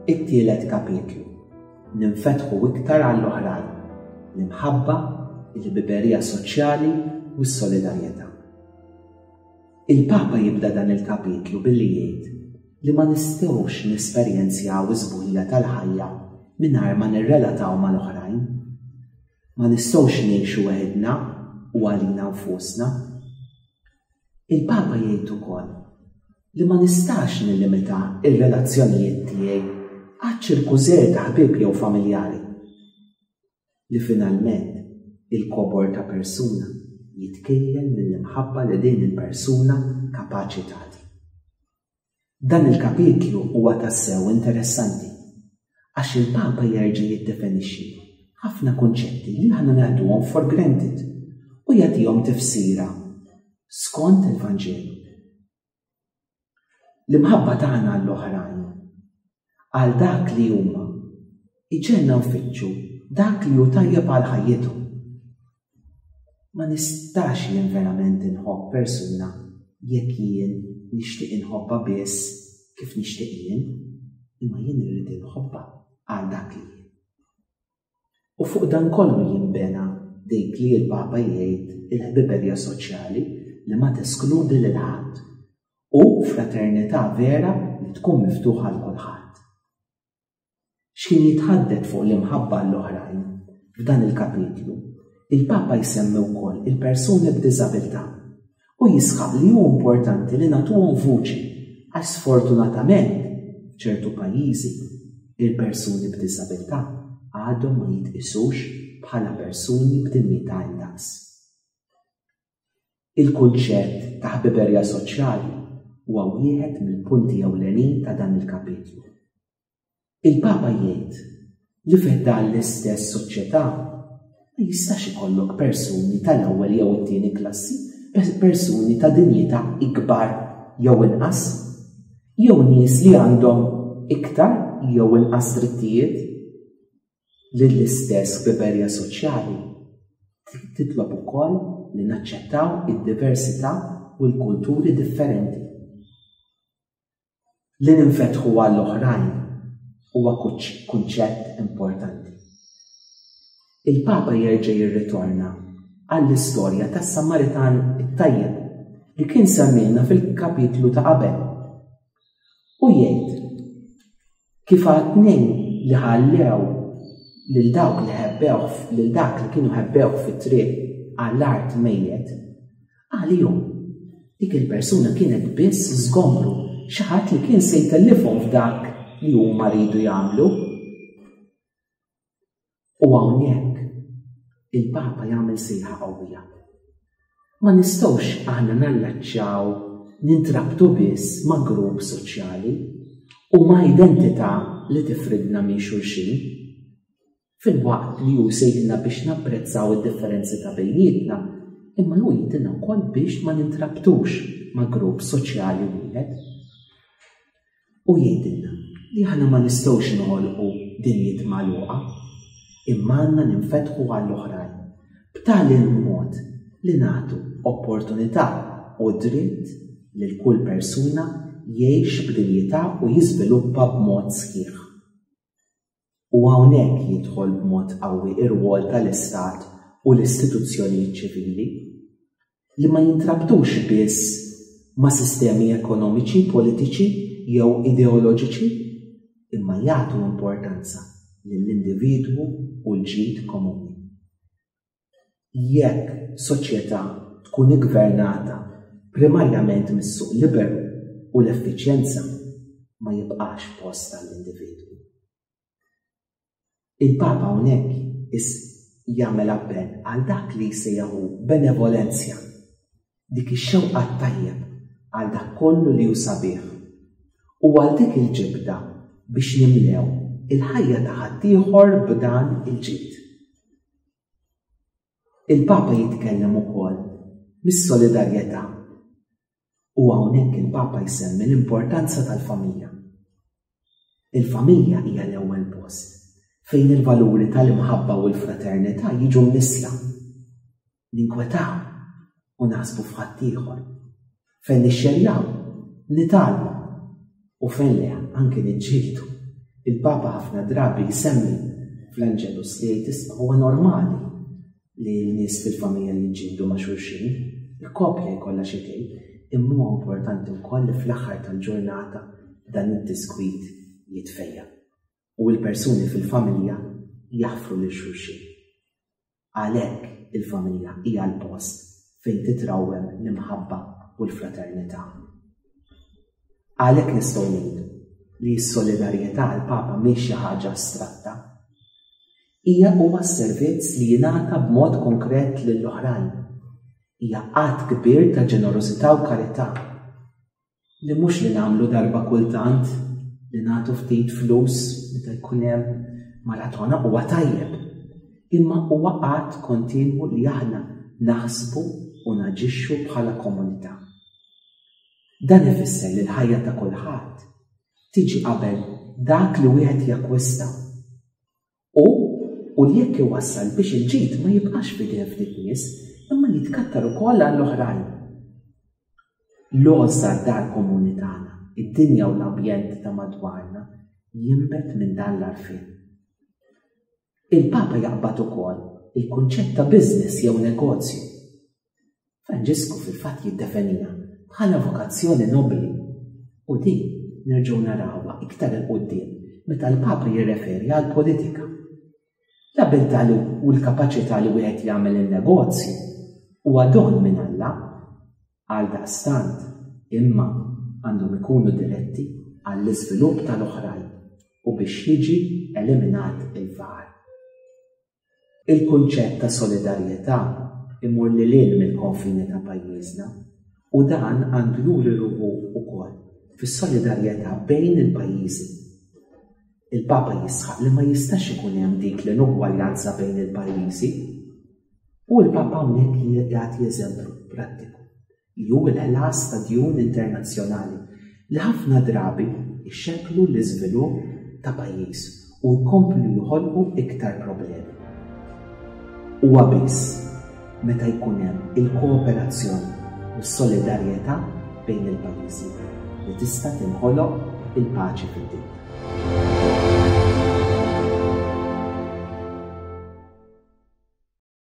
It-tielet kapitlu, Ninfetħu iktar għall-oħrajn, l-imħabba, il-ħbiberija soċjali u s-solidarjetà. Il-Papa jibda dan il-kapitlu billi jgħid li ma nistgħux nesperjenzjaw is-sbuħija tal-ħajja mingħajr ma nirrelataw mal-oħrajn. Ma nistgħux ngħixu weħidna u għalina nfusna. Il-Papa jgħid ukoll li ma nistax nillimita r-relazzjonijiet tiegħi għaċ-ċirku żgħir ta' ħbieb jew familjari. Li finalment il-kobor ta' persuna jitkejjel mill-imħabba li din il-persuna kapaċi tagħti. Dan il-kapitlu huwa tassew interessanti għax il-Papa jerġa' jiddefinixxi ħafna kunċetti li aħna neħduhom for granted u jagħtihom tifsira skont il-Vanġelu. L-imħabba tagħna għall-oħrajn, għal dak li huma, iġegħelna nfittxu dak li hu tajjeb għal ħajjithom. Ma nistax jien verament inħobb persuna jekk jien nixtieq inħobbha biss kif nixtieq jien, imma jien irrid inħobbha għal dak li hi. U fuq dan kollu jinbena dik li l-Papa jgħid il-ħbiberija soċjali li ma teskludi lil ħadd u fraternità vera li tkun miftuħa għal kulħadd. X'kien jitħaddet fuq l-imħabba għall-oħrajn f'dan il-kapitlu, il-Papa jsemmi wkoll il-persuni b'diżabilità u jisħaq li hu importanti li nagħtuhom vuċi għax sfortunatament f'ċertu pajjiżi il-persuni b'diżabilità għadhom ma jitqisux bħala persuni b'dinjità indaqs. Il-kunċett ta' ħbiberija soċjali huwa wieħed mill-punti ewlenin ta' dan il-kapitlu. Il-Papa jgħid li fi ħdan l-istess soċjetà ma jistax ikollok persuni tal-ewwel jew it-tieni klassi, persuni ta' dinjità ikbar jew inqas, jew nies li għandhom iktar jew inqas drittijiet. Lill-istess ħbiberija soċjali titlob ukoll li naċċettaw id-diversità u l-kulturi differenti. Li ninfetħu għall-oħrajn huwa kunċett importanti. Il-Papa jerġa' jirritorna għall-istorja tas-Samaritan it-Tajjeb li kien semmielna fil-kapitlu ta' qabel. U jgħid kif għat-tnejn li ħallew lil dawk li ħebbewh lil dak li kienu ħebbewh fit-triq għall-art mejjet, Għalihom, dik il-persuna kienet biss żgombru, xi ħadd li kien se jtellifhom f'dak li huma riedu jagħmlu. U hawnhekk il-Papa jagħmel sejħa qawwija. Ma nistgħux aħna nallaċċjaw nintrabtu biss ma' grupp soċjali u ma' identità li tifridna minn xulxin. Filwaqt li hu jsejħilna biex napprezzaw id-differenzi ta' bejnietna, imma hu jgħidilna wkoll biex ma nintrabtux ma' grupp soċjali wieħed. Hu jgħidilna li aħna ma nistgħux noħolqu dinjiet magħluqa, imma għandna ninfetħu għall-oħrajn b'tali mod li nagħtu opportunità u dritt lil kull persuna jgħix b'dinjità u jiżviluppa b'mod sħiħ. U hawnhekk jidħol b'mod qawwi r-rwol tal-Istat u l-istituzzjonijiet ċivili, li ma jintrabtux biss ma' sistemi ekonomiċi, politiċi jew ideoloġiċi, imma jagħtu importanza lill-individwu u l-ġid komuni. Jekk soċjetà tkun iggvernata primarjament mis-suq liberu u l-effiċjenza, ma jibqax post għall-individwu. Il-Papa hawnhekk is jagħmel appell għal dak li jsejjaħ hu benevolenzja, dik ix-xewqa għat-tajjeb għal dak kollu li hu sabiħ u għal dik il-ġibda biex nimlew il-ħajja ta' ħaddieħor b'dan il-ġid. Il-Papa jitkellem ukoll mis-solidarjetà u hawnhekk il-Papa jsemmi l-importanza tal-familja. Il-familja hija l-ewwel post fejn il-valuri tal-imħabba u l-fraternità jiġu mnissla. Ninkwetaw u naħsbu f'ħaddieħor. Fejn nixxerjaw, nitgħallmu u fejn le anke niġġieldu. Il-Papa ħafna drabi jsemmi fl-Angelus li jgħid isma' huwa normali li n-nies fil-familja jiġġieldu ma' xulxin, il-koppja jkollha xi tgħid, imma huwa importanti wkoll li fl-aħħar tal-ġurnata dan id-diskwit jitfejjaq u l-persuni fil-familja jaħfru lil xulxin. Għalhekk il-familja hija l-post fejn titrawwem l-imħabba u l-fraternità. Għalhekk nistgħu ngħidu li s-solidarjetà għall-Papa mhix xi ħaġa astratta. Hija huwa s-servizz li jingħata b'mod konkret lill-oħrajn. Hija att kbir ta' ġenerożità u karità. Li mhux li nagħmlu darba kultant, li nagħtu ftit flus meta jkun hemm maratona huwa tajjeb. Imma huwa att kontinwu li aħna naħsbu u naġixxu bħala komunità. Dan ifisser li l-ħajja ta' kulħadd tiġi qabel dak li wieħed jakkwista u u li hekk iwassal biex il-ġid ma jibqax f'idejn ftit nies imma jitkattar ukoll għall-oħrajn. L-għożża d-dar komuni tagħna, id-dinja u l-ambjent ta' madwarna jinbet minn dan l-għarfien. Il-Papa jaqbad ukoll il-kunċett ta' business jew negozju. Franġisku fil-fatt jiddefeniha bħala vokazzjoni nobbli u din nerġgħu narawha iktar 'il quddiem meta l-Papa jirreferi għall-politika. L-abiltà li u l-kapaċità li wieħed jagħmel in-negozju huwa don minn Alla. Għaldaqstant, imma, għandhom ikunu diretti għall-iżvilupp tal-oħrajn u biex jiġi eliminat il-faqar. Il-kunċett ta' solidarjetà imur lil hinn mill-konfini ta' pajjiżna u dan għandu juri ruħu wkoll fis-solidarjetà bejn il-pajjiżi. Il-Papa jisħaq li ma jistax ikun hemm dik l-inugwaljanza bejn il-pajjiżi u l-Papa hawnhekk jagħti eżempju prattiku li hu l-ħlas ta' djun internazzjonali li ħafna drabi jxekklu l-iżvilupp ta' pajjiż u jkomplu joħolqu iktar problemi. Huwa biss meta jkun hemm il-kooperazzjoni u s-solidarjetà bejn il-pajjiżi li tista' tinħoloq il-paċi fid-dinja.